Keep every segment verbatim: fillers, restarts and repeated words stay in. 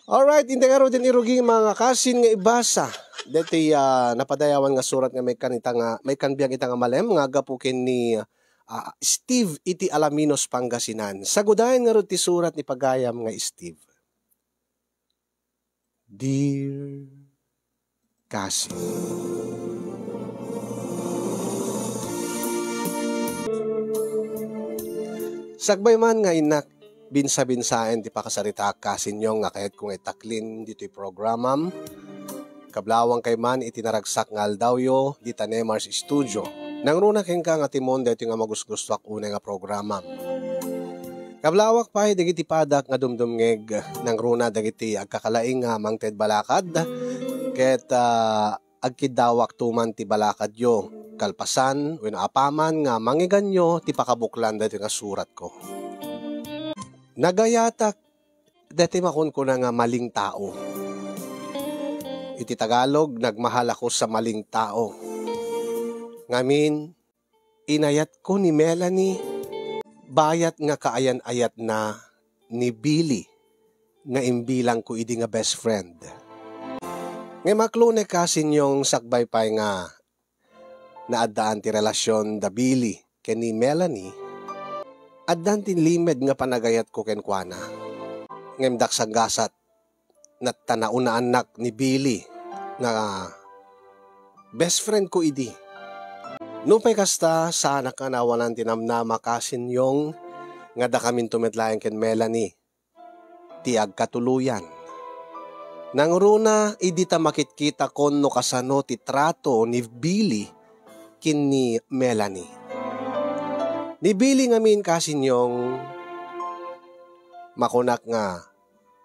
Alright, inday ngaruden irugi, mga kasin, nga ibasa deti, ah, napadayawan nga surat nga maikkan ita nga, maikkan biag ita nga malem nga gapu ken ni, ah, Steve iti Alaminos, Pangasinan. Sagudayen ngarud ti surat ni pagayam nga Steve. Dear Kasin. Sakbay man nga innak binsa-binsaen ti pakasaritaak, Kasin Yong, nga kayatko nga itaklin ditoy programam, kablawangkay man iti naragsak nga aldawyo dita Nemar's Studio. Nangruna kenka nga timon daytoy nga magusgustoak unay nga programam. Kablawak pay dagiti padak nga dumdumngeg, nangruna dagiti agkakalaing nga mangted balakad, ket, ah, agkiddawakto man ti balakadyo, kalpasan wenno apaman nga mangngeganyo ti pakabuklan daytoy nga suratko. Nagayatak daytoy makunkuna nga maling tao. Iti Tagalog, nagmahalako sa maling tao. Ngamin, inayatko ni Melanie bayat nga kaayan-ayatna ni Billy nga imbilangko idi nga best friend. Ngem aklonek, Kasin Yong, sakbay pay nga naaddaan ti relasion da Billy ken ni Melanie, addan ti limed nga panagayatko kenkuana. Ngem daksaggasat, nattanaonaannak ni Billy nga best friend ko idi. Nupay kasta, saanak nga naawanan ti namnama, Kasin Yong, nga dakaminto met laeng ken Melanie ti agkatuloyan. Nangruna idi ta makitkitakon no kasano ti trato ni Billy ken ni Melanie. Ni Billy ngamin, Kasin Yong, makunak nga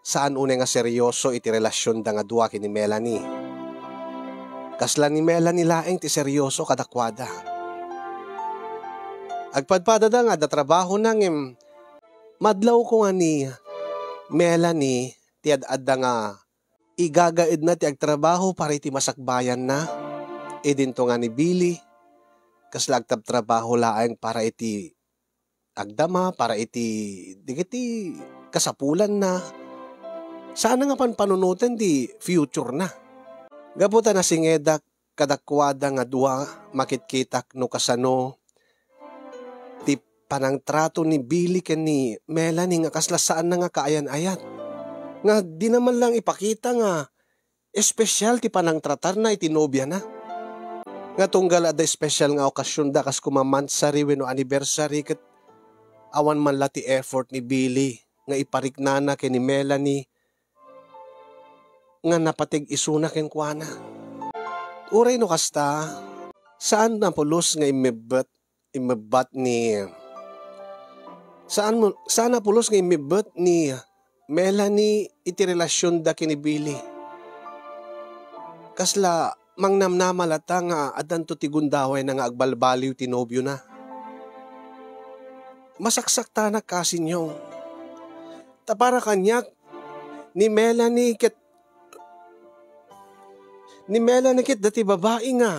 saan unay nga seryoso iti relasionda nga dua ken ni Melanie. Kasla ni Melanie laeng ti seryoso kadakuada. Agpadpadada nga adda trabahona, ngem madlawko nga ni Melanie ti ad-adda nga igagaedna ti agtrabaho para iti masakbayanna. Idinto nga ni Billy, kasla agtabtrabaho laeng para iti agdama, para iti dagiti kasapulanna. Saan nga panpanunoten ti future-na. Gapu ta nasingedak kadakuada nga dua, makitkitak no kasano ti panangtrato ni Billy ken ni Melanie nga kasla saanna nga kaayan-ayat. Nga dina man lang ipakita nga espesyal ti panangtratarna iti nobiana. Nga tunggal adda espesyal nga okasionda, kas kuma monthsary wenno anniversary, ket awan man la ti effort ni Billy nga ipariknana ken ni Melanie nga napateg isuna kenkuana. Uray no kasta, saan a pulos nga immebbet, immebbat ni, saan mo, saan a pulos nga immebbet ni Melanie iti relasionda ken ni Billy. Kasla mangnamnama latta nga addanto ti gundawayna nga agbalbaliw ti nobiona. Masaksaktanak, Kasin Yong. Ta para kaniak, ni Melanie ket, ni Melanie ket dati babai nga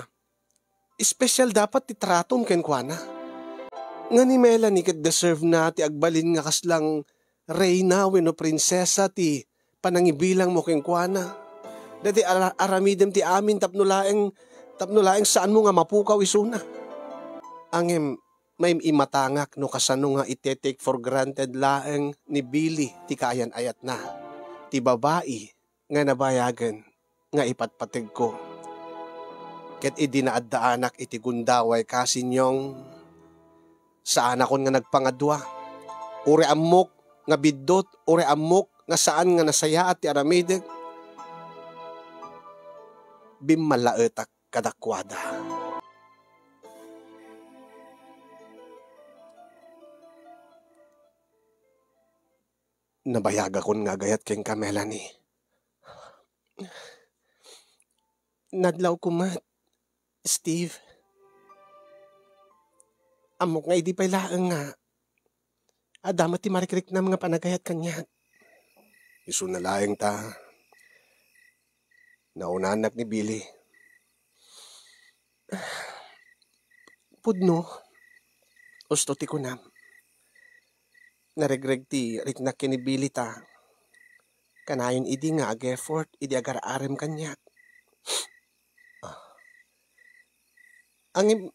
espesyal dapat ti tratom kenkuana. Nga ni Melanie ket deserve na ti agbalin nga kaslang reyna wenno prinsesa ti panangibilangmo kenkuana. Dati ara-, aramidem ti amin tapno laeng, tapno laeng saanmo nga mapukaw isuna. Ngem maim-imatangak no kasano nga ite-take for granted laeng ni Billy ti kaayan-ayatna, ti babai nga nabayagen nga ipatpategko. Ket idi naaddaanak iti gundaway, Kasin Yong, saanakon nga nagpangadua. Uray ammok nga biddut, uray ammok nga saan nga nasayaat ti aramidek, bimmallaetak kadakuada. Nabayagakon nga agayat kenka, Melanie. Nadlawko met, Steve. Ammok nga idi pay laeng nga adda met ti marikriknam nga panagayat kaniak. Isuna laeng ta, naunaannak ni Billy. Pudno, usto ti kunam. Naregreg ti riknak ken ni Billy ta kanayon idi nga ag-effort idi agar-arem kaniak. Ah. Ngem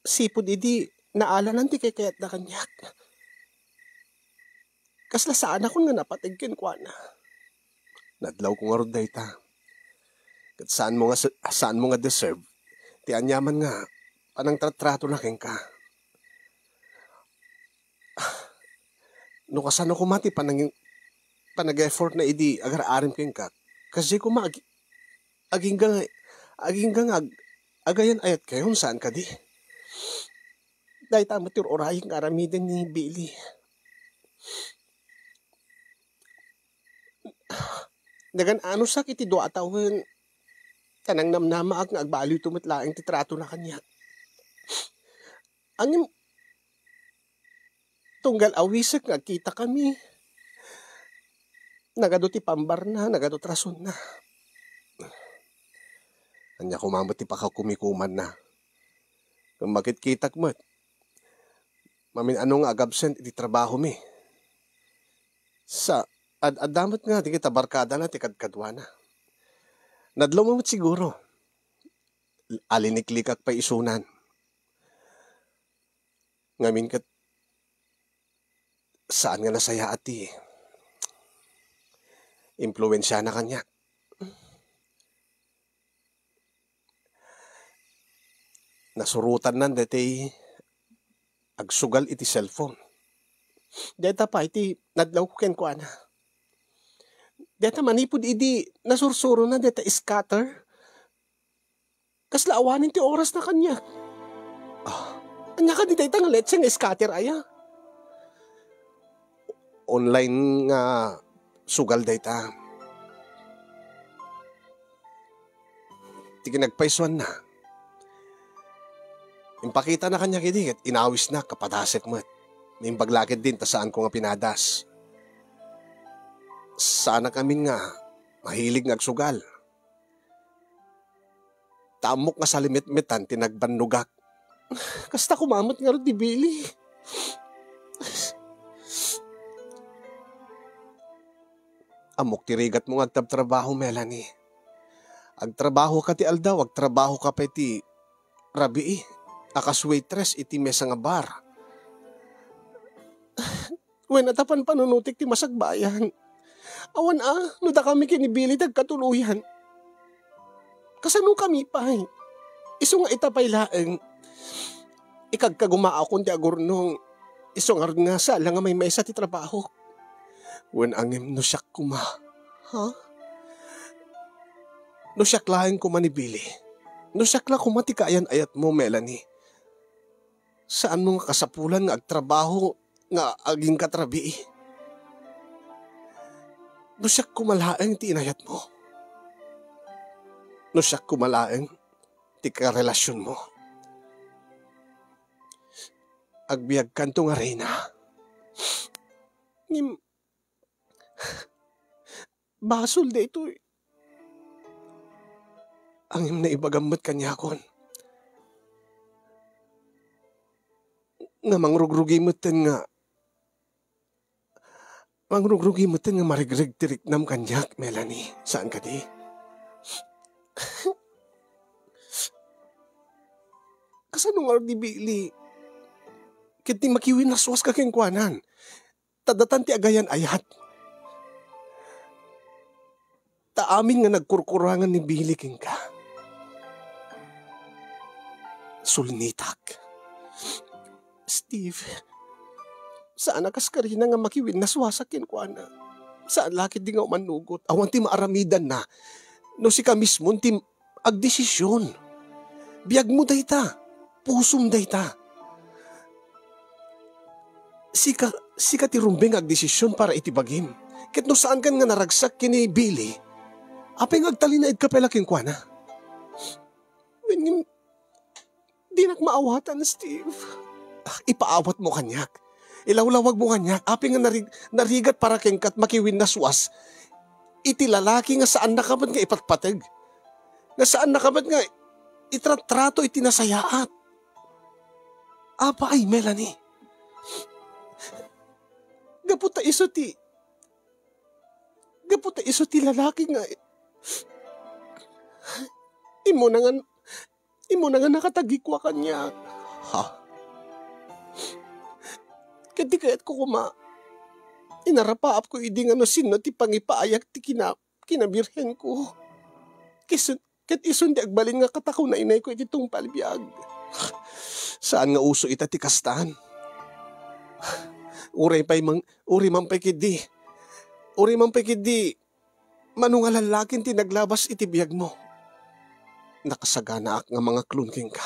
sipud idi naalanan ti kaykayatna kaniak, kasla saanakon nga napateg kenkuana. Nadlawko ngarud dayta. Ket saanmo nga se-, saanmo nga deserve ti aniaman nga panangtratratona kenka. No kasano koma ti panang-, panag-effortna idi agar-arem kenka, kasdiay koma ag-, agingga nga, agingga nga ag-, agayan-ayatkayon, saan kadi? Dayta met ti ur-urayek nga aramiden ni Billy. Nagan-anosak iti dua a tawen, ta nangnamnamaak nga agbaliwto met laeng ti tratona kaniak. Ngem tunggal awisek nga agkitakami, nagadu ti pambarna, nagadu ti rasonna. Ania koma met ti pakakumikumanna? Ngem makitkitak met, mamin-ano nga agabsent iti trabahomi. Sa, ad-adda met nga dagiti barkadana ti kadkaduana. Nadlawmo met siguro. Aliniklikak pay isunan. Ngamin ket, saan nga nasayaat ti impluensiana kaniak. Nasurotannan daytoy agsugal iti cellphone. Dayta pay ti nadlawko kenkuana. Dayta manipud idi nasursurona dayta scatter, kasla awanen ti orasna kaniak. Ah, ania kadi dayta nga letse nga scatter aya? Online nga sugal dayta. Ti kinagpaysuanna, impakitana kaniak idi ket inawisna, kapadasek met. Naimbag la ketdin ta saanko nga pinadas. Saanak amin nga mahilig nga agsugal. Ta ammok nga salimetmetan ti nagbannogak. Kasta koma met ngarud ni Billy. Ammok ti rigatmo nga agtabtrabaho, Melanie. Agtrabahoka ti aldaw, agtrabahoka pay ti rabii a kas waitress iti mesa nga bar. Wen, a ta panpanunotek ti masagbayan. Awan a, no dakami ken ni Billy ti agkatuloyan. Kasanokami pay? Isu nga ita pay laeng, ikagkagumaakon ti agurnong, isu ngarud nga saan la nga maymaysa ti trabahok. Wen, ngem no siak koma, ha? No siak laeng koma ni Billy, no siak la koma ti kaayan-ayatmo, Melanie, saanmo nga kasapulan nga agtrabaho nga agingkat rabii? No siak koma laeng ti inayatmo? No siak koma laeng ti karelasionmo? Agbiagkanto nga reyna. Ngem, basol daytoy. Ngem naibagam met kaniakon nga mangrugrugi metten nga, mangrugrugi metten nga marigreg ti riknam kaniak, Melanie. Saan kadi? Kasano nga di Billy? Ket ti makiwinnaswaska kenkuanan. Ta datan ti agayan-ayat. Ta amin nga nagkurkurangan ni Billy kenka, sulnitak. Steve, saan a kas karina nga makiwinnaswasak kenkuana. Saan la ketdi nga umannugot. Awan ti maaramidanna no sika mismo ti agdesision. Biagmo dayta. Pusom dayta. Sika, sika ti rumbeng nga agdesision para iti bagim. Ket no saankan nga naragsak ken ni Billy, apay nga agtalinaedka pay la kenkuana? Wen, ngem, dinak maawatan, Steve. Ah, ipaawatmo kaniak. Ilawlawagmo kaniak. Apay nga narig-, narigat para kenka ti makiwinnaswas iti lalaki nga saannaka met nga ipatpateg, nga saannaka met nga itratrato iti nasayaat. Apay, Melanie? Gapu ta isu ti, Gapu ta isu ti lalaki nga immuna nga, immuna nga nakatagikua kaniak. Ha? Ket di kayatko koma, inarapaapko idi nga no sinno ti pangipaayak ti kina-, kinabirhenko. Ket isun-, ket isun ti agbalin nga katako nainayko iti tungpal biag. Saan nga uso ita ti kastan. Uray pay mang-, uri man pay ketdi. Uri man pay ketdi, mano nga lallakin ti naglabas iti biagmo. Nakasaganaak nga mangaklon kenka.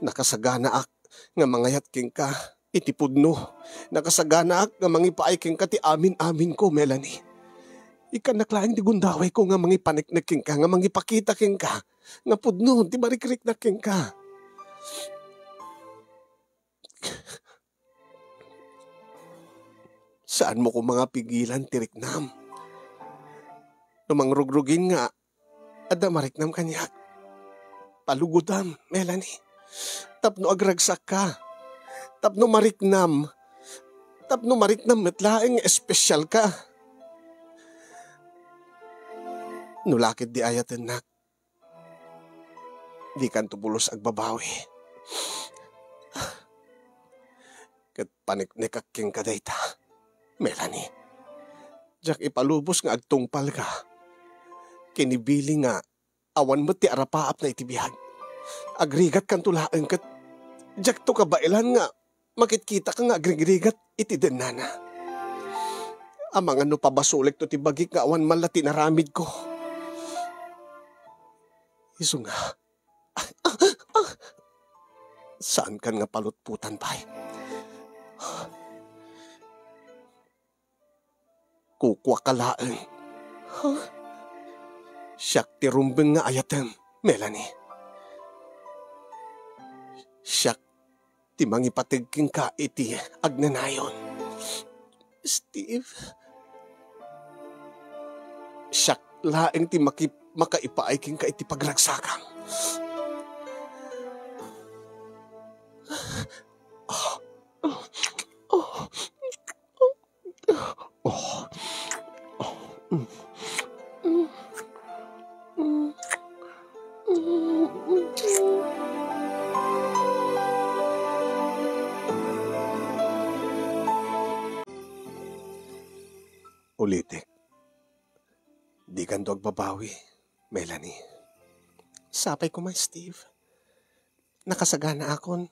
Nakasaganaak nga mangayat kenka iti pudno. Nakasaganaak nga mangipaay kenka ti amin-aminko, Melanie. Ikkannak laeng ti gundawayko nga mangipaneknek kenka, nga mangipakita kenka nga pudno ti marikriknak kenka. Saanmo koma nga pigilan ti riknam. No mangrugrugin nga adda mariknam kaniak, palugodam, Melanie. Tapno agragsakka. Tapno mariknam. Tapno mariknam met laeng nga espesyalka. No la ketdi ayatennak, dikanto pulos agbabawi. Ket paneknekak kenka dayta, Melanie. Diak ipalubos nga agtungpalka. Kinibili nga awan met ti arapaapna iti biag. Agrigatkanto laeng ket diakto kabaelan nga makitkitaka nga agrigrigat iti dennana. Amangan no pabasolekto ti bagik nga awan man la ti naramidko. Isu nga, saankan nga palutpotan pay. Kukuaka laeng. Huh? Siak ti rumbeng nga ayatem, Melanie. Siak ti mangipateg kenka iti agnanayon. Steve, siak laeng ti maki-, makaipaay kenka iti pagragsakam. Ulitek, dikanto agbabawi, Melanie. Sapay koma, Steve. Nakasaganaakon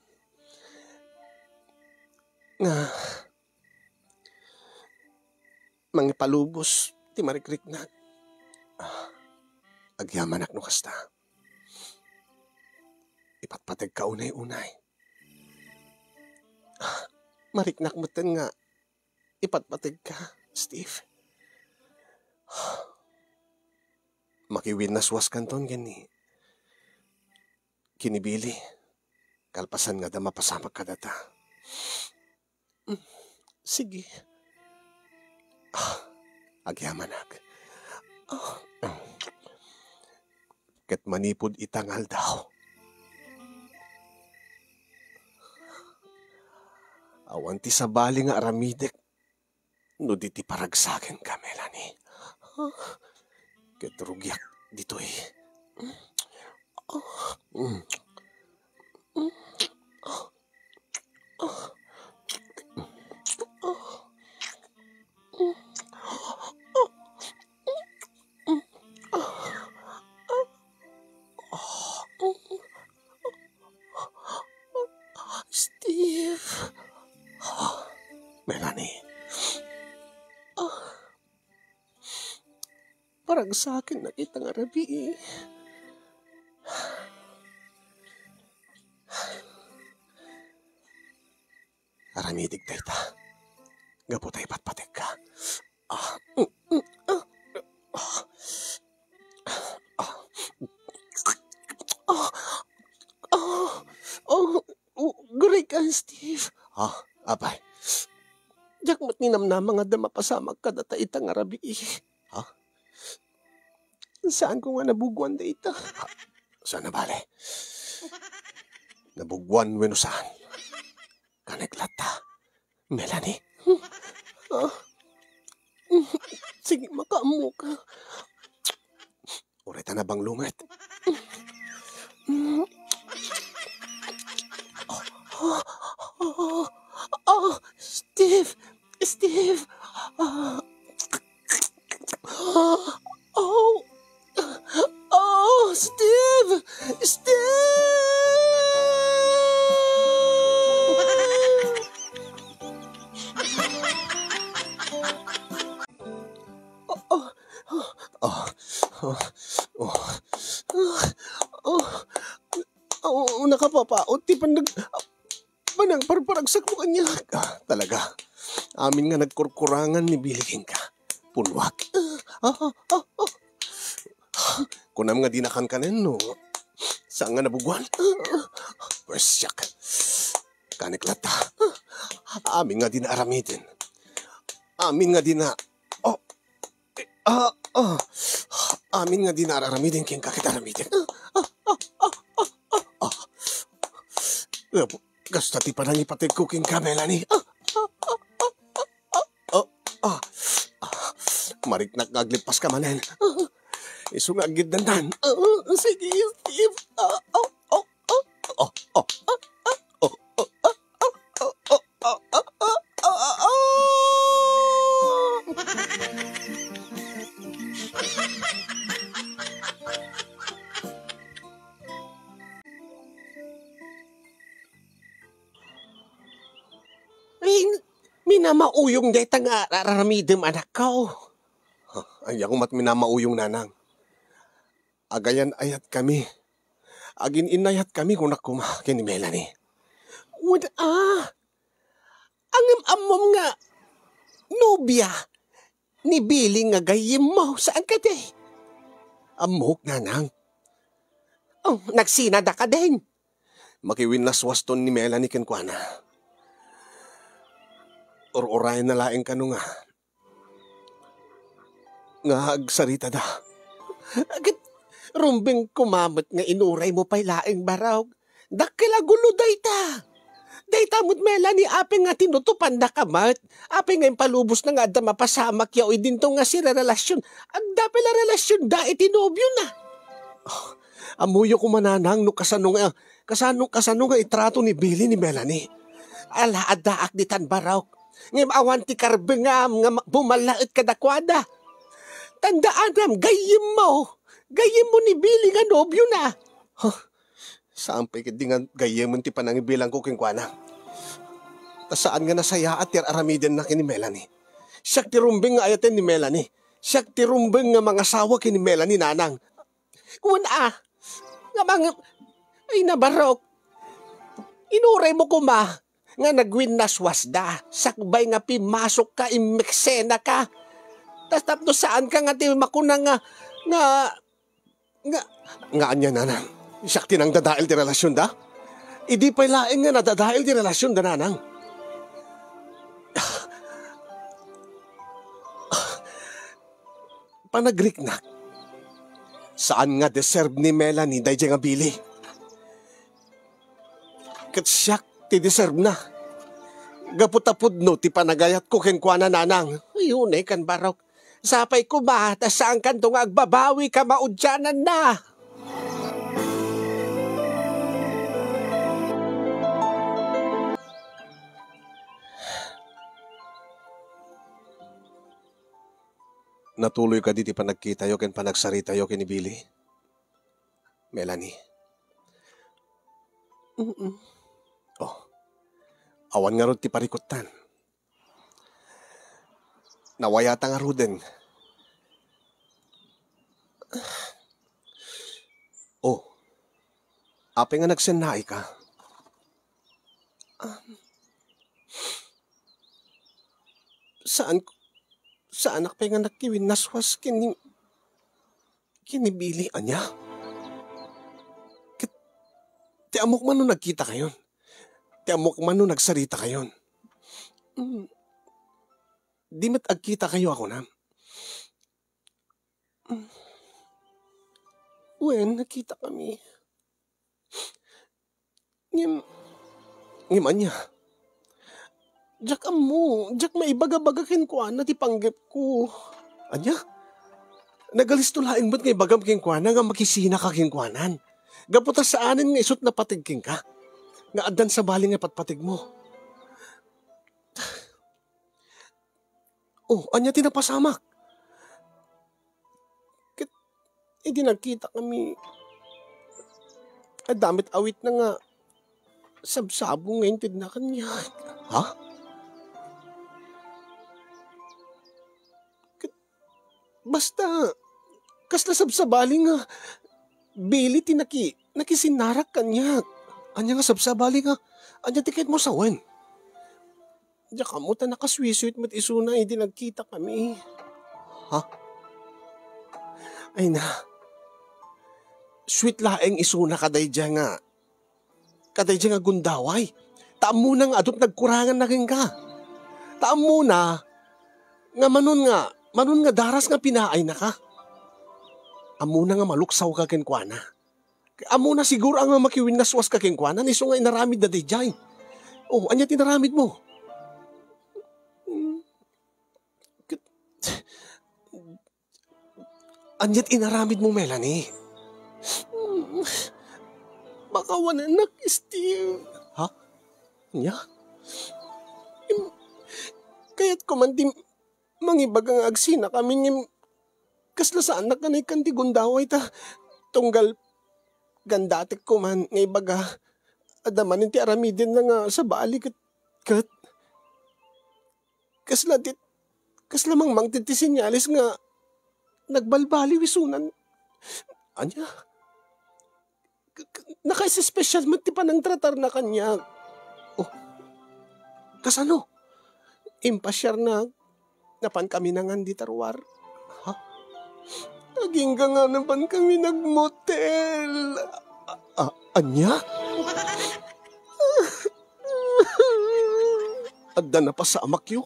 nga mangipalubos ti marikriknak. Ah, agyamanak no kasta. Ipatpategka unay-unay. Ah, mariknak metten nga ipatpategka, Steve. Makiwinnaswaskanton ken ni kinibili, kalpasan nga adda mapasamak kadata. Mm, sige. Ah, agyamanak. Ah, mm. Ket manipud ita nga aldaw, awan ti sabali nga aramidek no di ti paragsakenka, Melanie. Ket rugiak ditoy. Steve. Melanie. Paragsakennak ita nga rabii. Aramidek dayta. Gapu ta ipatpategka. Ah, mm, mm, ah, ah, ah, ah, ah, oh, oh, oh, gurika, Steve. Ah, apay. Diak met ninamnama nga adda mapasamak kadata ita nga rabii. Ha? Saanko nga nabuguan dayta. Saan a bale? Nabuguan wenno saan? Kanek latta, Melanie. Ah. Sige, makaammoka. Uray ta nabanglunget. Oh, Steve! Steve! Ah. Oh, oh, Steve! Steve! Oh, oh, oh, oh, oh, oh, oh, nakapapaot ti panag-, panagparparagsak mo kaniak. Ah, talaga. Amin nga nagkurkurangan ni Billy kenka. Punwak. Ah, ah, ah, ah. Kunam nga dina kankanen no saan nga nabuguan. Pues, siak. Kanek latta. Amin nga dina aramiden. Amin nga dina, oh, ah, ah. Amin nga dina aramiden kenka ket aramiden. Ah, ah, ah, ah, ah, ah. Kasta ti panangipateg ko kenka, Melanie. Ah, ah, ah, ah, ah, ah, ah, ah. Mariknak nga aglippas ka manen. Ah, isu nga aggiddandan. Ah, sige, Steve. Ah, oh, oh, oh, oh, oh, oh, oh, oh, oh, oh, oh, oh, oh, oh, oh, oh. Ay, minamauyong dayta nga ar-, ar-, aramidem, anakko. Huh, ania koma ti minamauyong, nanang. Agayat-ayatkami. Agin-innayatkami, kunak koma, ken ni Melanie. Wen a, ngem ammom nga nobia ni Billy nga gayyemmo, saan kadi? Ammok, nanang. Oh, nagsinada kadin? Makiwinnaswaston ni Melanie kenkuana. Ur-urayenna laeng kano nga, nga agsaritada. Ket rumbeng koma met nga inuraymo pay laeng, Barok. Dakkel a gulo dayta. Dayta met, Melanie, apay nga tinutupannaka met? Apay nga impalubosna nga adda mapasamak yaw idinto nga sirarelasion? Adda pay la relasionda iti nobiona. Oh, ammoyo koma, nanang, no kasano nga, kasano, kasano nga itrato ni Billy ni Melanie. Ala, addaak ditan, Barok. Ngem awan ti karbengam nga ma-, bumallaet kadakuada. Tandaanam, gayyemmo. Gayyemmo ni Billy nga nobiona. Huh. Saan pay ketdi nga gayyemen ti panangibilangko kenkuana. Ta saan nga nasayaat ti ar-aramidenna ken ni Melanie. Siak ti rumbeng nga ayaten ni Melanie. Siak ti rumbeng nga mangasawa ken ni Melanie, nanang. Wen a, nga mang-, ay, Barok. Inuraymo koma nga nagwinnaswasda, sakbay nga pimmasokka, immeksenaka. Tas tapno saanka nga ti makuna nga, nga, nga, nga ania, nanang? Siak ti nangdadael ti relasionda? Idi pay laeng nga nadadael ti relasionda, nanang. Panagriknak, saan nga deserve ni Melanie daydiay nga Billy. Ket siak ti deserve na. Gapu ta pudno ti panagayatko kenkuana, nanang. Ay, unay kan, Barok. Sapay koma, ta saankanto nga agbabawi kamaudiananna. Natuloy kadi ti panagkitayo ken panagsaritayo ken ni Billy? Melanie. Mm. Oh. Awan ngarud ti parikuttan. Nawayata ngaruden. Oh. Apay nga nagsennaayka? Um, saan, saanak pay nga nagkiwinnaswas ken ni, ken ni Billy, ania? Ket, ti ammok man no nagkitakayon. Ti ammok man no nagsaritakayon. Mm. Di met agkitakayo a kunam. Mm. Wen, nagkitakami. Ngem, ngem ania? Diak ammo, diak maibagabaga kenkuana ti panggepko. Ania? Nagalisto laeng met nga ibagam kenkuana nga makisinaka kenkuanan. Gapu ta saanen nga isut' napateg kenka, nga addan sabali nga patpategmo. Oh, ania ti napasamak? Ket idi nagkitakami, adda met awitna nga sabsabong nga intedna kaniak. Ha? Ket basta, kasla sabsabali nga bili ti naki-, nakisinarak kaniak. Ania nga sabsabali nga? Ania ti kayatmo sawen? Diak ammo ta nakasweet-sweet met isuna idi nagkitakami. Ha? Ay na. Sweet laeng isuna kadaydiay nga, kadaydiay nga gundaway. Ta ammona nga adu ti nagkuranganna kenka. Ta ammona nga manon nga, manon nga daras nga pinaaynaka. Ammona nga maluksawka kenkuana. Ammona siguro nga makiwinnaswaska kenkuana, isu nga inaramidna daydiay. Oh, ania ti inaramidmo? Ket, ania ti inaramidmo, Melanie? Makawanennak, Steve. Ha? Ania? Im-, kayatko man ti mangibaga nga agsinakami ngem kasla saannak nga naikkan ti gundaway ta tunggal gandatekko man nga ibaga, adda manen ti aramidenna nga sabali ket, ket kasla ti, kasla mangmangted ti senyales nga nagbalbaliw isunan. Ania? K-, k-, nakaespesyal met ti panangtratarna kaniak. Oh, kasano? Impasiarna, napankami nangan dita ruar. Ha? Agingga nga napankami nagmotel. A-, a-, ania? Adda napasamakyo?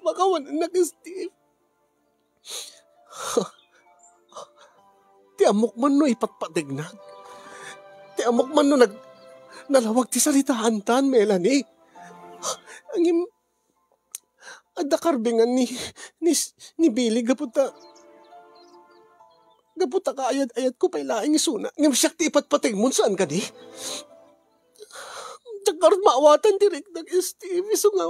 Makawanennak, Steve. Ti ammok man no ipatpategnak. Ti ammok man no nag-, nalawag ti saritaantan, Melanie. Ngem, adda karbingan ni, ni, ni Billy gapu ta, gapu ta kaayat-ayatko pay laeng isuna. Ngem siak ti ipatpategmo, saan kadi? Diak ngarud maawatan ti riknak, Steve, isu nga.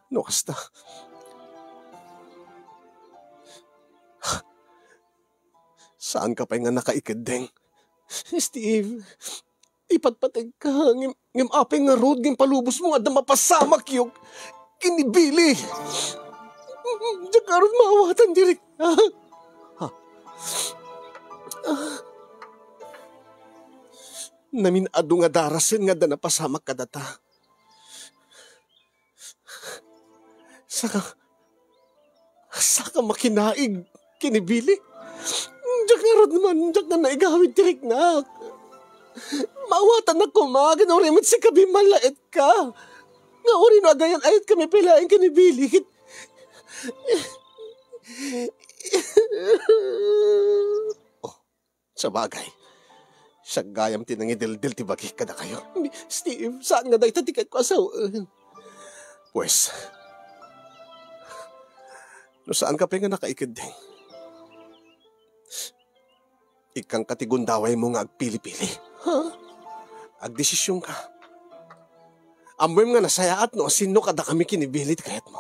No kasta, saanka pay nga nakaikeddeng? Steve, ipatpategka, ngem, ngem apay ngarud nga impalubosmo nga adda mapasamakyo ken ni Billy? Diak ngarud maawatan ti riknak. Ha? Namin-adu nga darasen nga adda napasamak kadata. Saka, saka makinaig ken ni Billy. Diak ngarud man, diak nga naigawid ti riknak. Maawatannak koma, ken uray met sika bimmallaetka. Nga uray no agayan-ayatkami pay laeng ken ni Billy, ket, oh, sabagay, siak gayam ti nangideldel ti bagik kadakayo. Steve, saan nga dayta ti kayatko a sawen? Pues, no saanka pay nga nakaikeddeng, ikkanka ti gundawaymo nga agpili-pili. Ha? Agdesisionka. Ammoem nga nasayaat no asino kadakami ken ni Billy ti kayatmo.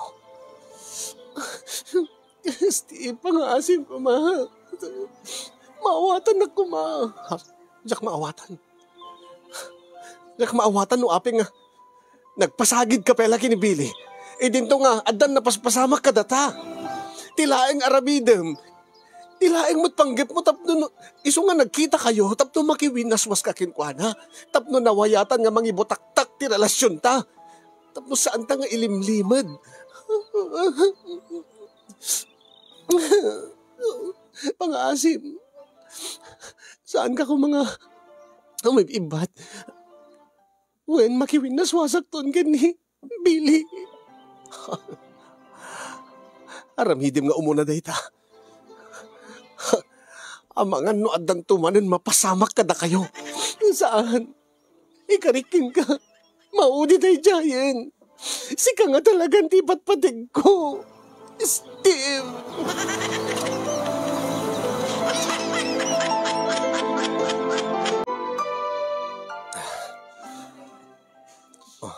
Steve, pangaasim koma. Maawatannak koma. Ha? Diak maawatan. Diak maawatan no apay nga nagpasagidka pay la ken ni Billy. Idinto nga addan napaspasamak kadata. Ti laeng aramidem, ti laeng met panggepmo tapno no, isu nga nagkitakayo tapno makiwinnaswaska kenkuana. Tapno nawayatan nga mangibutaktak ti relasionta. Tapno saanta nga ilimlimed. Pangaasim. Saanka koma nga umib-ibbat? Wen, makiwinnaswasakton ken ni Billy. Aramidem nga umuna dayta. Amangan no addanto manen mapasamak kadakayo. Saan? Ikarik kenka. Maudi daydiayen. Sika nga talagan ti patpategko. Steve. Oh.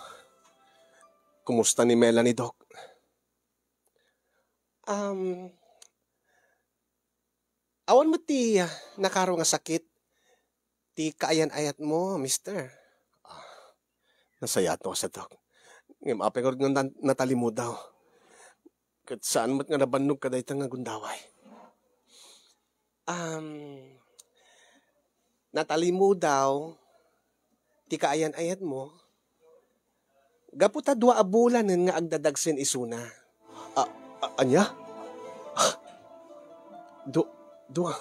Kumusta ni Melanie, Doc? Um, awan met ti, ah, nakaro nga sakit ti kaayan-ayatmo, mister. Ah, nasayaat no kasta, Doc. Ngem apay ngarud nga na-, natalimudaw. Ket saan met nga nabannog kadayta nga gundaway. Um, natalimudaw ti kaayan-ayatmo gapu ta dua a bulanen nga agdadagsen isuna. A-, a-, ania? Du-, dua,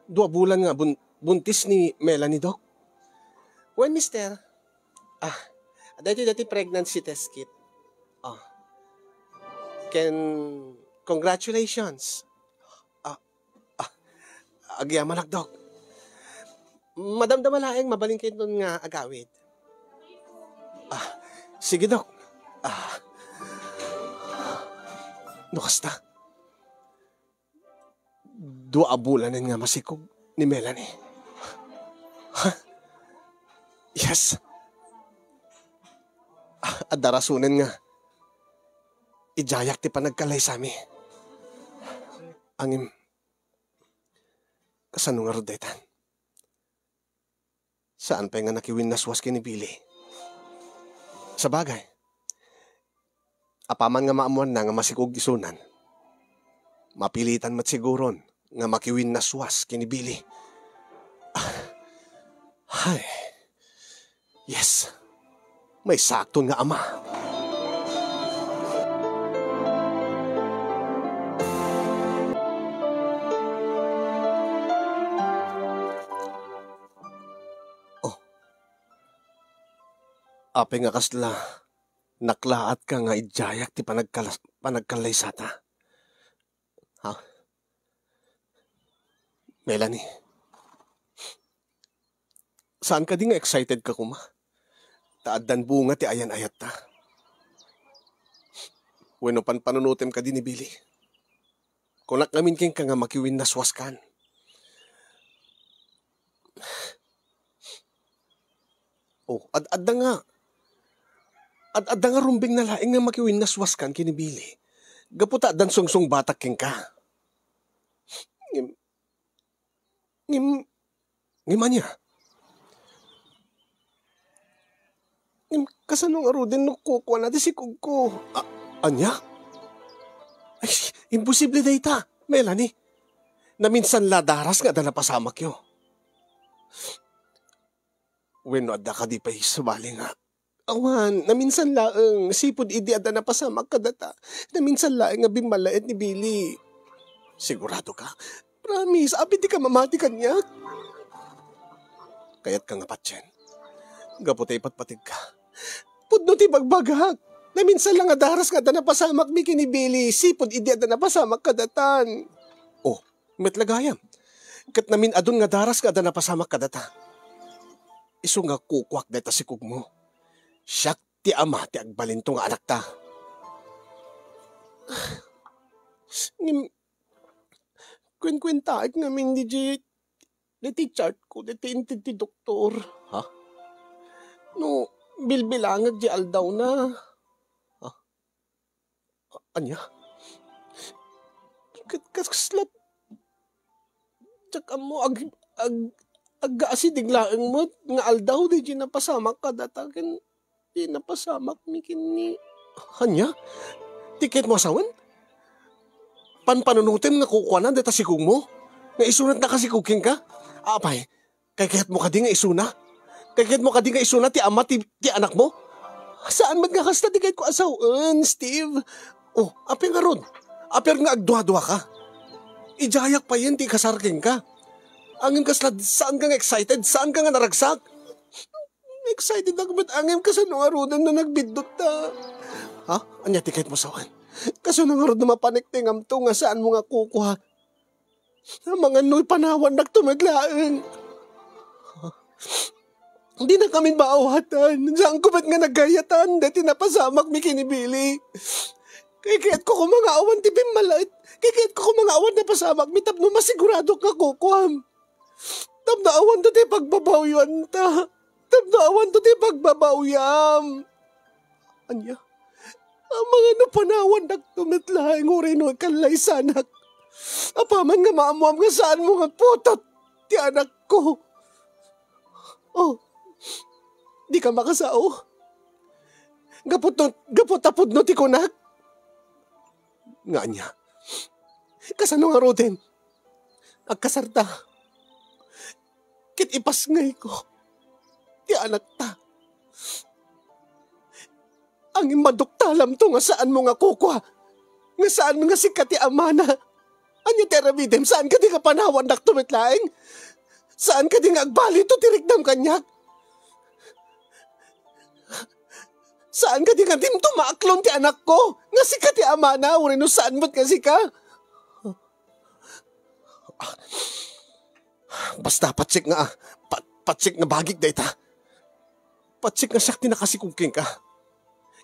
dua bulan nga bun-, buntis ni Melanie, Doc? Wen, mister. Ah, dati, dati pregnancy test kit. Ah. Ken, congratulations. Ah, ah, agyamanak, Doc. Madamdama laeng, mabalinkayon nga agawid. Ah, sige, Doc. Ah. No kasta. Dua a bulanen nga masikog ni Melanie. Ha? Yes. Ah, adda rasonen nga idiayak ti panagkallaysami. Ngem, kasano ngarud daytan? Saan pay nga nakiwinnaswas ken ni Billy. Sabagay, apaman nga maammoanna nga masikog isunan, mapilitan met siguron nga makiwinnaswas ken ni Billy. Ah, hay. Yes. Maysakton nga ama. Oh. Apay nga kasla naklaatka nga idiayak ti panagkala-, panagkallaysata? Ha? Melanie, saan kadi nga excited ka koma? Ta addan bunga ti ayan-ayatta. Wenno panpanunotem kadi ni Billy? Kunak ngamin kenka nga makiwinnaswaskan. Oh, ad-, adda nga, ad-, adda nga rumbeng na laeng nga makiwinnaswaskan ken ni Billy. Gapu ta addan sungsungbatak kenka. Ngem, ngem, ngem ania? Ngem kasano ngaruden no kukuana ti sikogko? A-, ania? Ay, imposible dayta, Melanie. Naminsan la daras nga adda napasamakyo. Wenno adda kadi pay sabali nga? Awan, naminsan laeng, sipud idi adda napasamak kadata. Naminsan laeng nga bimmalaet ni Billy. Sigurado ka? Promise, apay dika mamati kaniak? Kayatka nga patien. Gapu ta ipatpategka. Pudno ti bagbagak. Naminsan la nga daras nga adda napasamakmi ken ni Billy, sipud idi adda napasamak kadatan. Oh, met la gayam. Ket namin-adun nga daras nga adda napasamak kadata. Isu nga kukuak dayta sikogmo. Siak ti ama ti agbalinto nga anakta. Ngem, kuenkuentaek ngamin daydi, daydi chartko, daydi inted ti doktor. Ha? No bilbilangek di aldawna. Ha? Ania? Ket kas-, kasla diak ammo, ag-, ag-, agaasideg laeng met nga aldaw daydi napasamak kadata ken di napasamakmi ken ni. Ania? Ti kayatmo a sawen? Panpanunotem nga kukuana dayta sikogmo? Nga isuna ti nakasikog kenka? Apay, kaykayatmo kadi nga isuna? Kaykayatmo kadi nga isuna ti ama ti, ti anakmo? Saan met nga kasta ti kayatko a sawen, Steve. Oh, apay ngarud? Apay nga agduaduaka? Idiayak payen ti ikasar kenka. Ngem kasla, saanka nga excited? Saanka nga naragsak? Excited ak met, ngem kasano ngaruden no nagbiddut ta? Ha? Ania ti kayatmo sawen? Kasano ngarud no mapanektengamto nga saanmo nga kukua? Amangan no ipanawannakto met laeng. Dinakami maawatan. Saanko met nga nagayatan daytoy napasamakmi ken ni Billy. Kayatko koma nga awan ti pimmalait. Kayatko koma nga awan napasamakmi tapno masiguradok nga kukuam. Tapno awanto ti pagbabawianta. Tapno awanto ti pagbabawiam. Ania? Amangan no panawandakto met laeng uray no ikallaysanak. Apaman nga maammoam nga saanmo nga putot ti anakko. Oh, dika makasao? Gapu ta, gapu ta pudno ti kunak? Nga ania? Kasano ngaruden? Agkasarta. Ket ipasngayko ti anakta. Ngem maduktalamto nga saanmo nga kukua, nga saan nga sika ti amana. Ania ti aramidem? Saan kadi nga panawandakto met laeng? Saan kadi nga agbaliwto ti riknam kaniak? Saan kadi nga dimto maaklon ti anakko, nga sika ti amana, wenno saan met nga sika? Basta patsik nga, pa-, patsik nga bagik dayta. Patsik nga siak ti nakasikog kenka.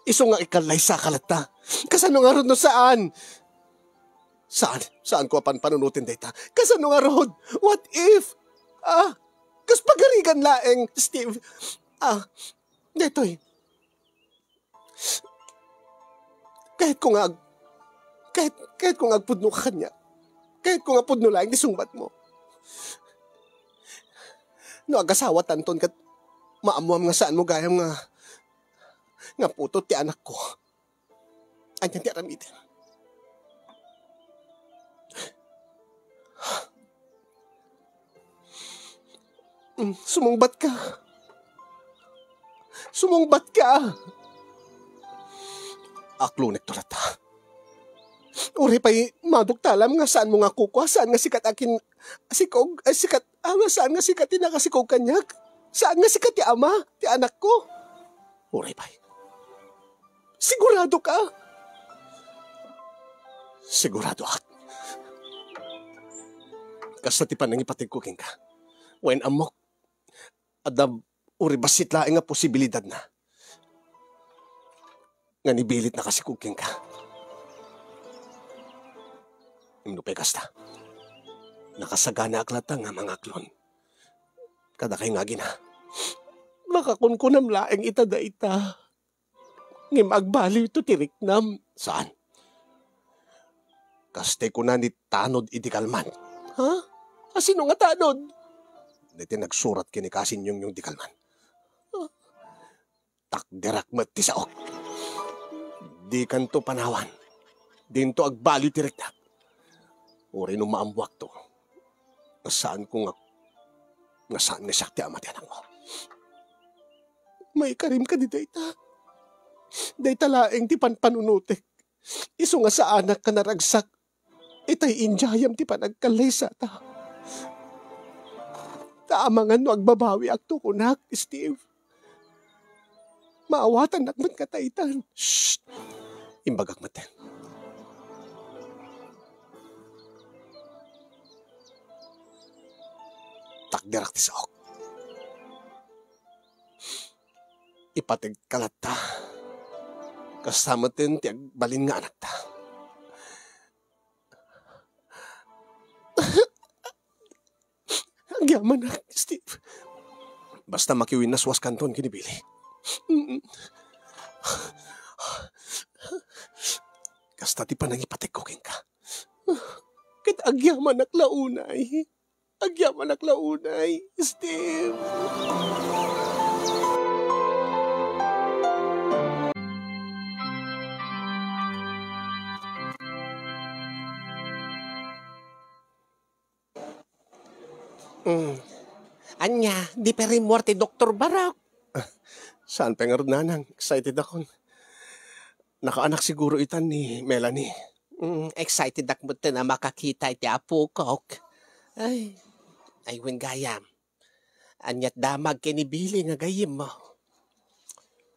Isu nga ikallaysa ka latta. Kasano ngarud no saan? Saan? Saanko a panpanunoten dayta? Kasano ngarud? What if? Ah, kas pagarigan laeng, Steve. Ah, daytoy. Kayatko nga ag-, kayat-, kayatko nga agpudno ka kaniak. Kayatko nga pudno laeng ti sungbatmo. No agasawatanton ket maammoam nga saanmo gayam nga, nga putot ti anakko. Ania ti aramidem? Mm, sumungbat ka. Sumungbat ka. Aklonekto latta. Uray pay maduktalam nga saanmo nga kukua, saan nga sika ti akin-, sikog, ay, sika, ah, nga saan nga sika ti nakasikog kaniak. Saan nga sika ti ama ti anakko. Uray pay. Sigurado ka? Siguradoak. Kasta ti panangipategko kenka. Wen ammok, adda uray bassit laeng nga posibilidadna nga ni Billy ti nakasikog kenka. Ngem no pay kasta, nakasaganaak latta nga mangaklon kadakay nga agina. Makakunkunam laeng ita dayta. Ngem agbaliwto ti riknam. Saan? Kasta ti kuna ni Tanod idi kalman. Ha? Asino nga Tanod? Daytoy nagsurat ken ni Kasin Yongyong di kalman. Ah. Takderak met ti saok. Dikanto panawan. Dinto agbaliw ti riknam. Uray no maammoakto, nga saanko nga, nga saan nga siak ti ama ti anakmo. Maikarim kadi dayta? Dayta laeng ti panpanunotek. Isu nga saanak a naragsak itay indiayam ti panagkallaysata. Ta amangan no agbabawiakto, kunak, Steve. Maawatannak met nga taytan. Shh! Imbagak met. Takderak ti saok. Ipategka latta. Kasta metten ti agbalin nga anakta. Agyamanak, Steve. Basta makiwinnaswaskanton ken ni Billy. Mm. Kasta ti panangipategko kenka. Ket agyamanak la unay. Agyamanak la unay, Steve. Mm. Ania, di pay rimmuar ti Doktor Barok? Ah, saan pay ngarud, nanang? Excited akon. Nakaanak siguro itan ni Melanie. Mm, excited ak met a makakita iti apokok. Ay, ay, wen gayam. Aniat damag ken ni Billy nga gayyemmo?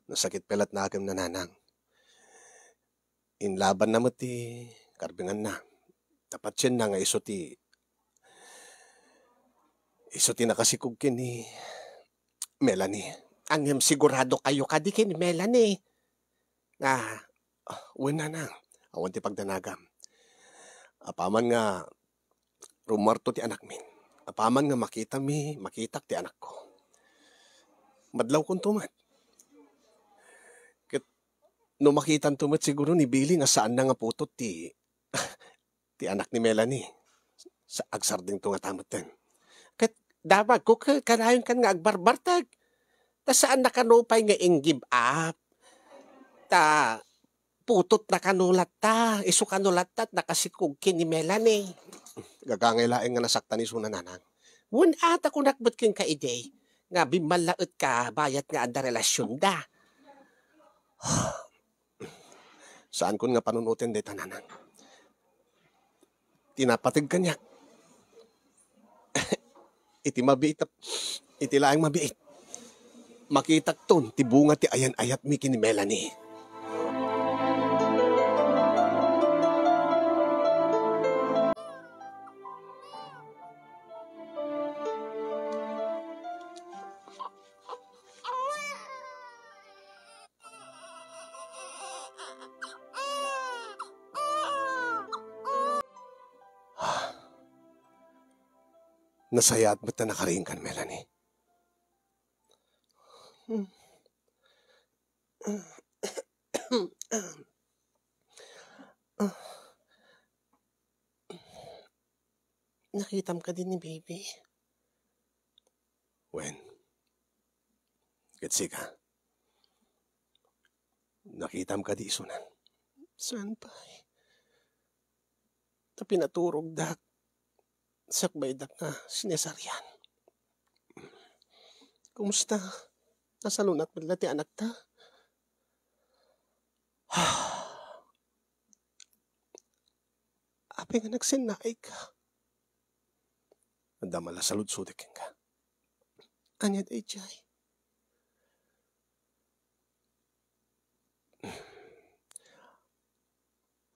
Nasakit pay la ti nakem, nanang. Inlabanna met ti karbenganna. Napatienna nga isu ti, isu ti nakasikog ken ni, Melanie, ngem sigurado kayo kadi ken ni Melanie? Ah, wen, nanang, awan ti pagdanagam. Apaman nga rumuarto ti anakmin, apaman nga makitami, makitak ti anakko, madlawkonto met. Ket no makitanto met siguro ni Billy nga saanna nga putot ti, ti anak ni Melanie, sa-, agsardengto ngata metten. Ket damagko, ke-, kanayonkan nga agbarbarteg. Ta saanna kano pay nga ing-give up. Ta putotna kano latta, isu kano latta ti nakasikog ken ni Melanie. Gagangay laeng nga nasaktan isuna, nanang. Wen a, ta kunak met kenka idi nga bimmallaetka bayat nga adda relasionda. Saankon nga panunoten dayta, nanang. Ti napateg kaniak. Iti mabiit a, iti laeng mabiit, makitakton ti bunga ti ayan-ayatmi ken ni Melanie. Nasayaat met ta nakariingkan, Melanie. Nakitam kadi ni Baby? Wen. Ket sika? Nakitam kadi isunan? Saan pay? Ta pinaturogdak, sakbaydak nga sinesarian. Kumusta? Nasalun-at met la ti anakta? Apay nga nagsennaayka? Adda malasaludsodak kenka. Ania daydiay?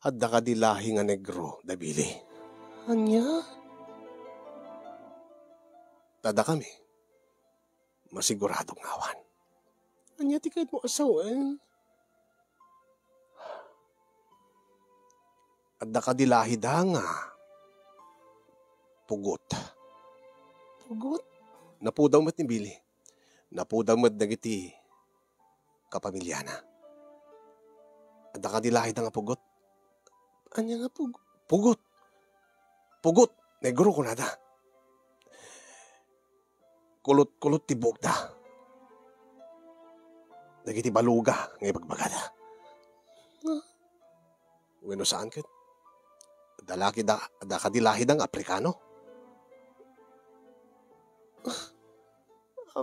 Adda kadi lahi nga negro, da Billy? Ania? Ta dakami, masiguradok nga awan. Ania ti kayatmo a sawen? Adda kadi lahida nga pugot. Pugot? Napudaw met ni Billy. Napudaw met dagiti kapamiliana. Adda kadi lahida nga pugot? Ania nga pug-, pugot? Pugot, negro kunada. Kulot-kulot ti buokda. Dagiti baluga nga ibagbagada. Ah. Wenno saan ket? Adda laki da, adda kadi lahida nga Afrikano? Ah,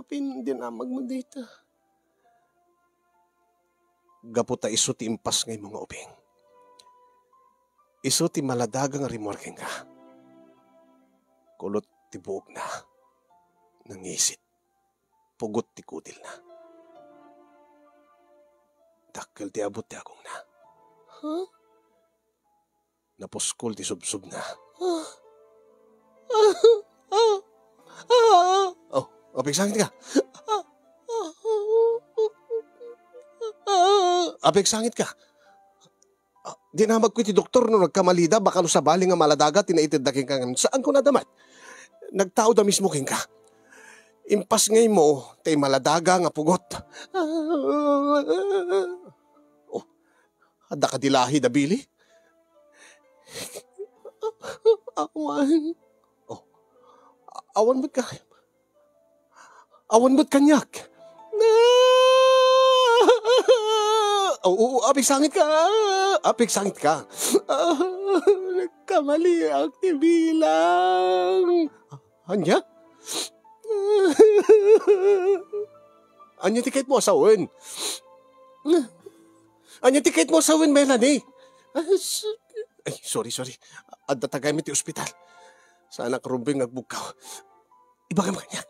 apin dinamagmo dita? Gapu ta isu ti impasngaymo nga ubing. Isu ti maladaga nga rimmuar kenka. Kulot ti buokna. Nangisit. Pugot ti kudilna. Dakkel ti abut ti agongna. Huh? Napuskol ti subsobna. Ah. Ah. Ah. Ah. Oh, apigsangitka? Ah. Ah. Apigsangitka? Ah, dinamagko iti doktor no nagkamalida, baka no sabali nga maladaga ti naitedda kenka ngem saan kunada met. Nagtaoda mismo kenka. Impasngaymo tay maladaga nga pugot. Oh, adda kadi lahi da Billy? Awan. Oh, awan met ka. Awan met kaniak. Oo, apigsangitka. Apigsangitka. Ah, nagkamaliak ti bilang. Ania? Ania ti kayatmo a sawen? Ania ti kayatmo a sawen, Melanie? Ah, s-, ay, sorry, sorry. Adda tagaymi ti ospital. Saanak rumbeng nga agbugkaw. Ibagam kaniak,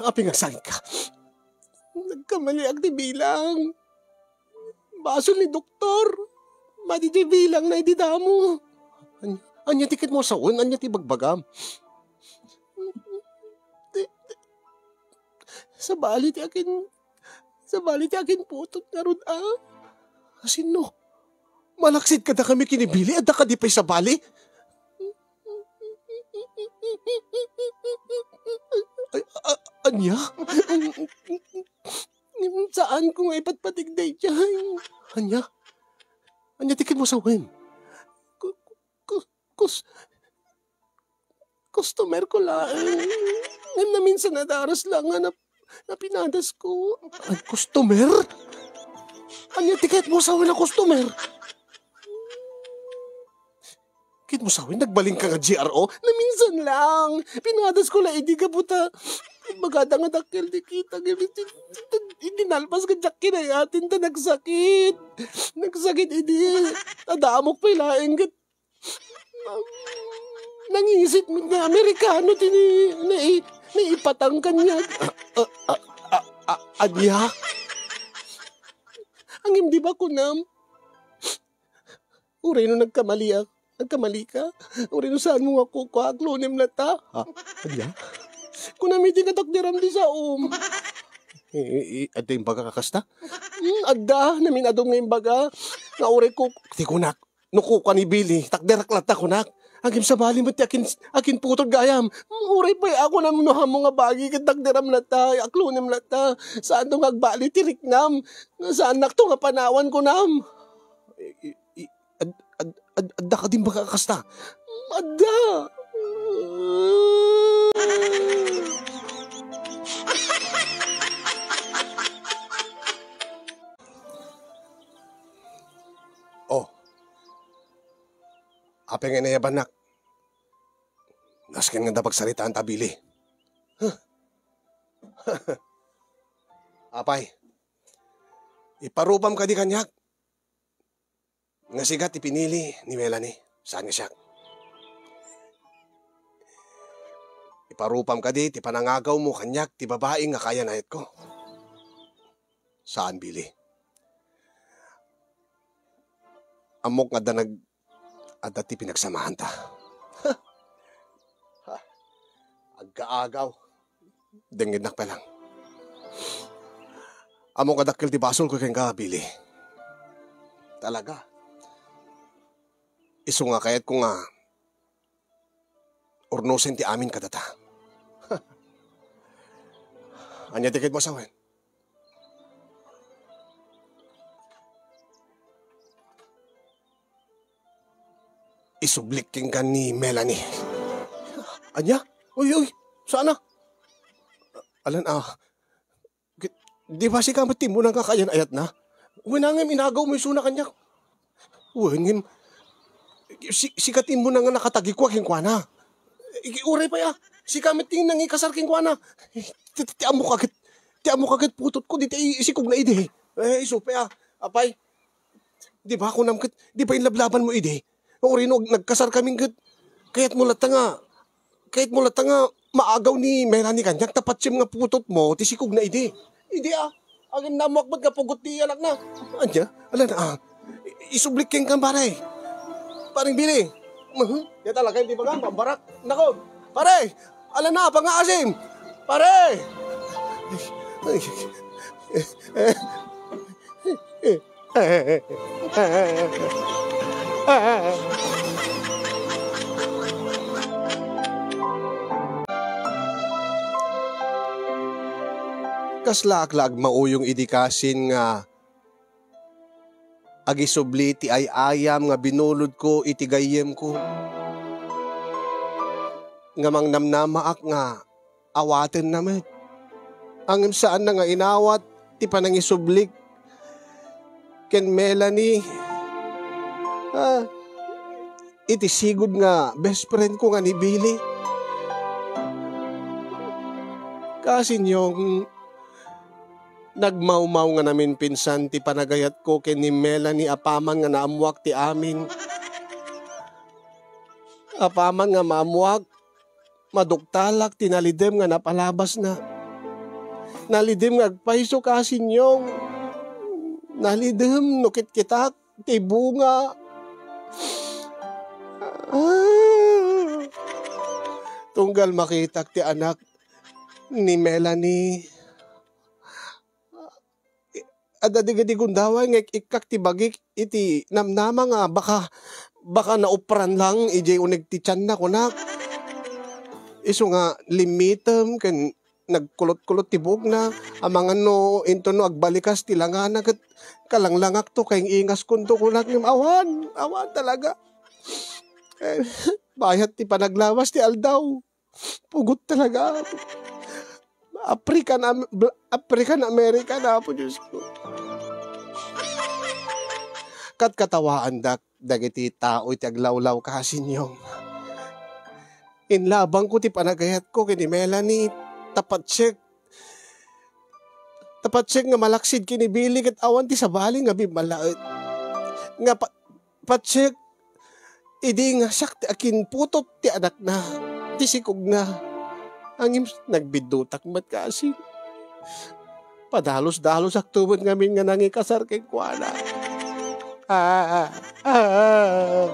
apigsangitka? Nagkamaliak ti bilang. Basol ni doktor. Madi ti bilangna idi damo. An-, ania ti kayatmo a sawen? Ania ti ibagbagam? Ti, ti, sabali ti akin, sabali ti akinputot ngarud, a? Asino? Malaksid kadakami ken ni Billy, adda kadi pay sabali? Ay, a-, ania? Saanko nga ipatpatig daydiay. Ania? Ania ti ket mo sawen? Ku-, ku-, kus-, customer ko laeng. Ngem naminsan a daras la nga nap-, napinadasko. Ay, customer? Ania ti ket mo sawen a customer? Ket mo sawen, nagbalinka nga G R O? Naminsan lang. Pinadasko la idi gapu ta, bagada nga dakkel ti kita. Ngem iti, iti, iti nalpas nga diak kinayaten ta nagsakit. Nagsakit idi. Adamok pay laeng ket nangisit met nga Amerikano ti ni, ni, niipatang kaniak. A, a, a, a, ania? Ngem di ba kunam? Uray no nagkamaliak, nagkamalika? Uray no saanmo nga kukua, aklonem latta? Ha? Ania? Kunam idi nga takderam ti saom. I, i, i, adda imbaga ka kasta? Hmm, adda. Namin-adum nga imbaga. Nga uray ku-, ti kunak, no kukua ni Billy, takderak latta kunak. Ngem sabali met ti akin-, akinputot gayam. Hmm, uray pay a kunam no ammo nga bagi ket takderam latta, aklonem latta. Saanto nga agbali ti riknam. Saannakto nga panawan kunam. I, i, i, Ad-, ad-, ad-, adda kadi imbaga a kasta? Adda. Oh. Apay nga inayabannak? Nasken nga adda pagsaritaan ta, Billy. Huh. Apay, iparupam kadi kaniak nga sika ti pinili ni Melanie, saan nga siak. Iparupam kadi ti panangagawmo kaniak ti babai nga kayan-ayatko. Saan, Billy. Ammok nga adda nag-, adda ti pinagsamahanta. Ha? Aggaagaw. Dengngednak pay lang. Ammok nga dakkel ti basolko kenka, Billy. Talaga. Isu nga kayatko nga urnosen ti amin kadata. Ania ti ket mo a sawen? Isublik kenka ni Melanie. Ania? Uy, uy, saan a? Alan, ah, di ba sika met ti immuna nga kayan-ayatna? Wen, ngem inagawmo isuna kaniak. Wen, ngem si-, sika ti immuna nga nakatagikua kenkuana. Uray pay a, sika met ti nangikasar kenkuana. Ti, ti, ti ammok a ket, ti ammok a ket putotko, dita isikogna idi. Eh, isu pay a, apay, di ba, kunam ket, di ba inlablabanmo idi? Uray no nagkasarkami ket, kayatmo latta nga, kayatmo latta nga maagaw ni Melanie kaniak, ta patiem nga putotmo ti sikogna idi. Idi a, agin nammuak met nga pugot ti anakna. Ania? Alan a, isublik kenka, pare. Pareng Billy. Uhum. Diay talaga, di ba nga, mambarak. Nako, pare, alan a, pangaasim. Pare! Ay, ay. Kaslaak la agmauyong idi kasin nga agisubli ti ay-ayam nga binulodko iti gayyemko, nga mangnamnamaak nga awatenna met. Ngem saanna nga inawat ti panangisublik ken Melanie, ah, iti sigud nga best friend ko nga ni Billy. Kasinyong, nagmawmaw nga naminpinsan ti panagayatko ken ni Melanie apaman nga naammuak ti amin. Apaman nga maammuak, maduktalak ti nalidem nga napalabasna. Nalidem nga agpayso, kasinyong. Nalidem no kitkitak ti bunga. Ah. Tunggal makitak ti anak ni Melanie, adda dagiti gundaway nga ik-ikkak ti bagik iti namnama nga baka, baka naupran lang idiay uneg ti tianna, kunak. Isu nga limmitem ken nagkulot-kulot ti buokna, amangan no inton no agbalikas ti langana ket kalanglangakto, kaing-ingaskonto, kunak, ngem awan, awan talaga. Eh, bayat ti panaglawas ti aldaw. Pugot talaga. African Am-, Bla-, African American, Apo Diyos ko. Kat katawaandak dagiti tao iti aglawlaw, kasinyong. Inlabangko ti panagayatko ken ni Melanie, ta patsek, ta patsek nga malaksid ken ni Billy ket awan ti sabali nga bimmalaet. Nga pa-, patsek, idi nga siak ti akinputot ti anakna, ti sikogna. Ngem nagbiddutak met kasi. Padalus-dalusakto met ngamin nga nangikasar kenkuana. Ah, ah, ah.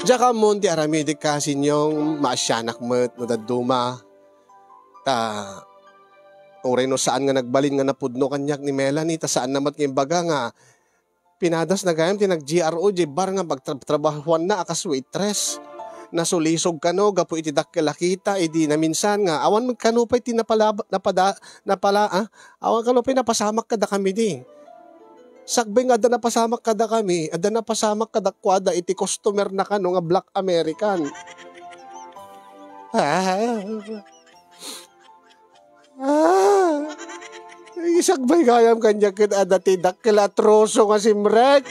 Diak ammon ti aramidek, kasinyong, maasianak met no dadduma. Ta, uray no saan nga nagbalin nga napudno kaniak ni Melanie, ta saanna met nga imbaga nga pinadasna gayam ti nag-G R O diay bar nga pagtrabahoanna a kas waitress. Nasulisog kano gapu iti dakkel a kita idi naminsan nga awan met kano pay ti napalab-, napada-, napala-, ah? Awan kano pay napasamak kadakami di. Sakbay nga adda napasamak kadakami, adda napasamak kadakuada iti customer na kano nga Black American. Ah. Ah, isagbay gayam kaniak ket adda ti dakkel a troso nga simrek.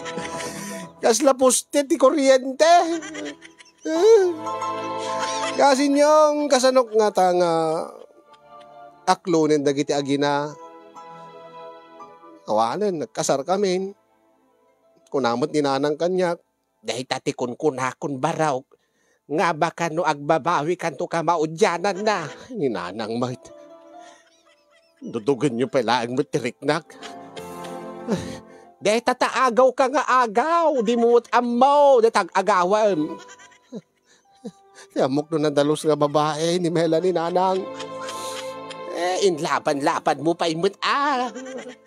Kasla poste ti kuryente. Ah. Kasinyong, kasanok ngata nga aklonen dagiti agina. Awanen, nagkasar kamin. Kuna met ni nanang kaniak, "Dayta ti kunkunakon, barok, nga baka no agbabawikanto ka maudiananna," ni nanang met. Dudugenyo pay laeng met ti riknak. Dayta ta agawka nga agaw, dimo met ammo, dayta ag-agawem. Ti ammok no nadalus nga babae ni Melanie, nanang. Eh, inlaban-laban mo pay met, ah.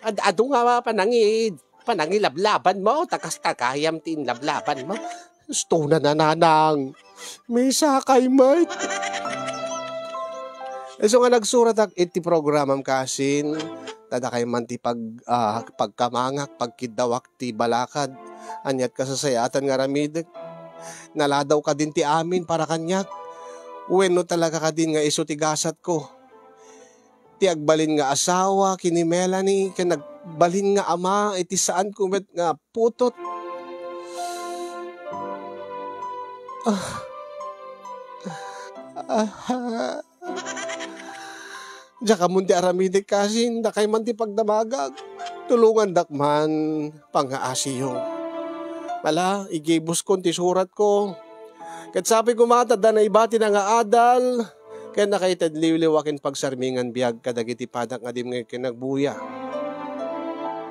Ad-adu nga panangid. Panangilablaban mo, ta kasta gayam ti inlablaban mo. Gusto na nanang. Misakay met. Isu nga nagsuratak iti programam kasin, ta dakay man ti pag-, ah, pagkamangak, pagkiddawak ti balakad, aniat kasasayaatan nga aramidek. Naladaw kadin ti amin para kaniak. Wenno talaga kadin nga isu ti gasatko. Ti agbalin nga asawa ken ni Melanie, ken agbalin nga ama iti saanko met nga putot. Ah. Ah. Diak ammon ti aramidek kasin, dakay man ti pagdamagak. Tulongandak man, pangngaasiyo. Ala, igibuskon ti suratko. Ket sapay koma ta adda naibatina nga adal, ken nakaited liwliwa ken pagsarmingan biag kadagiti padak nga dimngeg ken nagbuya.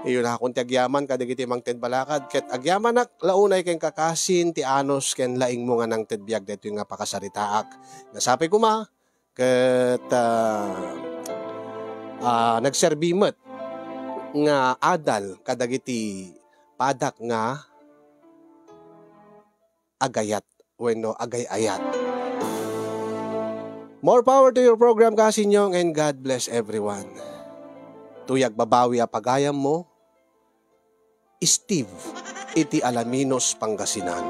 Iyunakon ti agyaman kadagiti mangted balakad, ket agyamanak la unay ken kakasin ti anus ken laingmo nga nangted biag daytoy nga pakasaritaak. Nga sapay koma, ket, ah, ah, nagserbi met nga adal kadagiti padak nga agayat wenno agay-ayat. More power to your program, kasinyong, and God bless everyone. Toy agbabawi a pagayam mo, Steve, iti Alaminos, Pangasinan.